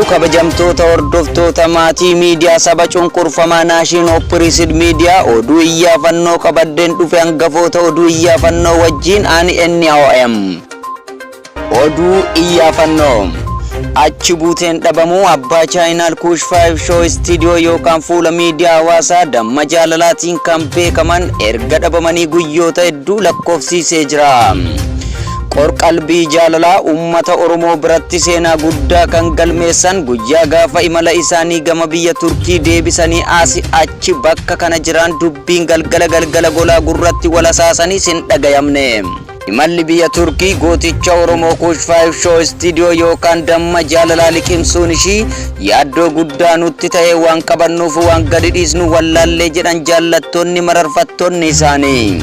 Kabajamtoota hordoftoota maatii miidiyaa saba cunqurfamaa Naashin Oppiriisid Miidiyaa, oduu iyyaafannoo qabaddeen dhufe hangafoota oduu iyyaafannoo wajjiin ani NOM. Oduu iyyaafannoo. Achi buuteen dhabamuu abbaa chaayinaal Kuush 5 Show Studio yookaan fuula miidiyaa hawaasaa Damma Jaalalaatiin kan beekaman erga dhabamanii guyyoota hedduu lakkoofsiisee jira. Qorqalbii jaalalaa uummata Oromoo biratti seenaa guddaa kan galmeessan guyyaa gaafa imala isaanii gama biyya Turkii deebisanii asi achi bakka kana jiraan dubbiin galgala galgala golaa gurratti wal hasaasanii sin dhagayamne. Imalli biyya Turkii gooticha Oromoo Kuush 5 Show Studio yookaan Damma Jaalalaa liqimsuun ishii yaaddoo guddaa nutti ta'ee waan qabannuuf waan gadi dhiisnu wallaallee jedhan jaallattoonni mararfattoonni isaanii.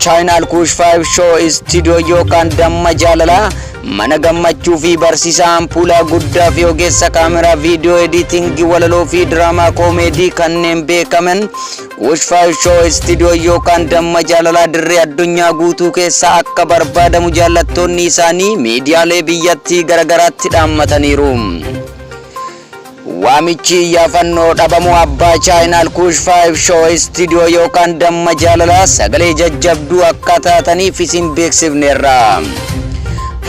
Chaayinaal Kuush 5 Show Studio yookaan Damma Jaalalaa mana gammachuu fi barsiisaa ampuulaa guddaa fi ogeessa kaameraa viidiyoo ediitingii walaloo fi diraamaa koomeedii kanneen beekaman Kuush 5 Show Studio yookaan Damma Jaalalaa dirree addunyaa guutuu keessaa akka barbaadamu jaallattoonni isaanii miidiyaalee biyyattii garagaraatti dhaammataniiru. Waamichi iyyaafannoo dhabamuu abbaa chaayinaal Kuush 5 Show Studio yookaan Damma Jaalalaa sagalee jajjabduu akka taataniif isin beeksifneerra.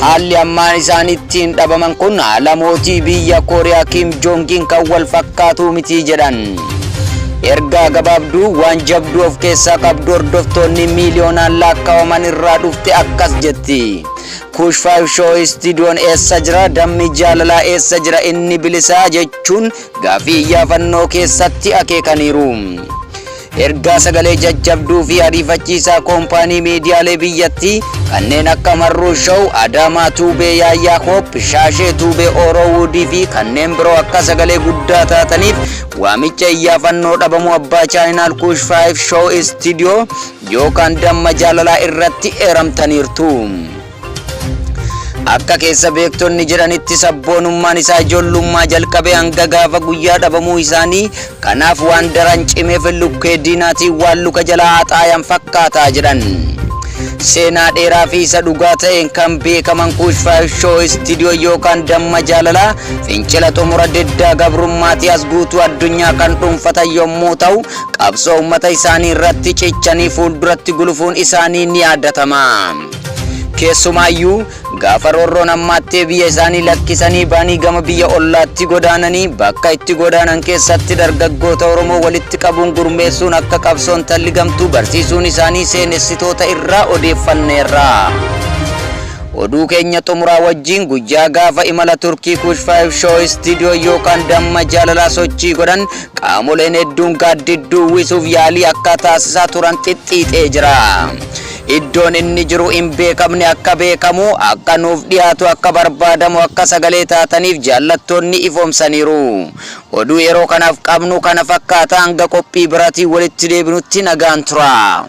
Haalli ammaan isaan ittiin dhabaman kun haala mootii biyya Kooriyaa Kim Joongiin kan wal fakkaatuu miti jedhan. Ergaa gabaabduu waan jabduu of keessaa qabdu hordoftoonni miiliyoonaan laakkawaman irraa dhufte akkas jetti. Kuush 5 Show Studion eessa jira? Dammi Jaalalaa eessa jira? Inni bilisaa jechuun gaaffii iyyaafannoo keessatti akeekaniiru. Ergaa sagalee jajjabduu fi ariifachiisaa koompaanii miidiyaalee biyyattii kanneen akka Marruu Show, Adaamaa Tuubee, Yaayyaa Hoop, Shaashee Tuubee, Ooroo Wuudii fi kanneen biroo akka sagalee guddaa taataniif waamicha iyyaafannoo dhabamuu abbaa chaayinaal Kuush 5 Show Studio yookaan Damma Jaalalaa irratti eeramtaniirtu. Akka keessa beektonni jedhanitti sabboonummaan isaa ijoollummaa jalqabee hanga gaafa guyyaa dhabamuu isaanii kanaaf waan daran cimeef lukkee diinaatiin waan luka jalaa haxaayan fakkaataa jedhan. Seenaa dheeraa fi isa dhugaa ta'een kan beekaman Kuush 5 Show Studio yookaan Damma Jaalalaa fincila xumura diddaa gabrummaatii as guutuu addunyaa kan dhuunfatan yommuu ta'u qabsoo uummata isaanii irratti cichanii fuulduratti gulufuun isaanii ni yaadatama. Keessumaayyuu gaafa roorroon hammaattee biyya isaanii lakkisanii ba'anii gama biyya ollaatti godaananii bakka itti godaanan keessatti dargaggoota Oromoo walitti qabuun gurmeessuun akka qabsoon talligamtu barsiisuun isaanii seenessitoota irraa odeeffanneerra. Oduu keenya xumuraa wajjin guyyaa gaafa imala Turkii Kuush 5 Show Studio yookaan Damma Jaalalaa sochii godhan qaamoleen hedduun gaaddidduu uwwisuuf yaalii akka taasisaa turan xixxiixee jira. Iddoon inni jiru hin beekamne akka beekamu, akka nuuf dhiyaatu, akka barbaadamu akka sagalee taataniif jaallattoonni ifoomsaniiru. Oduu yeroo kanaaf qabnu kana fakkaata, hanga qophii biraatiin walitti deebinutti nagaan turaa.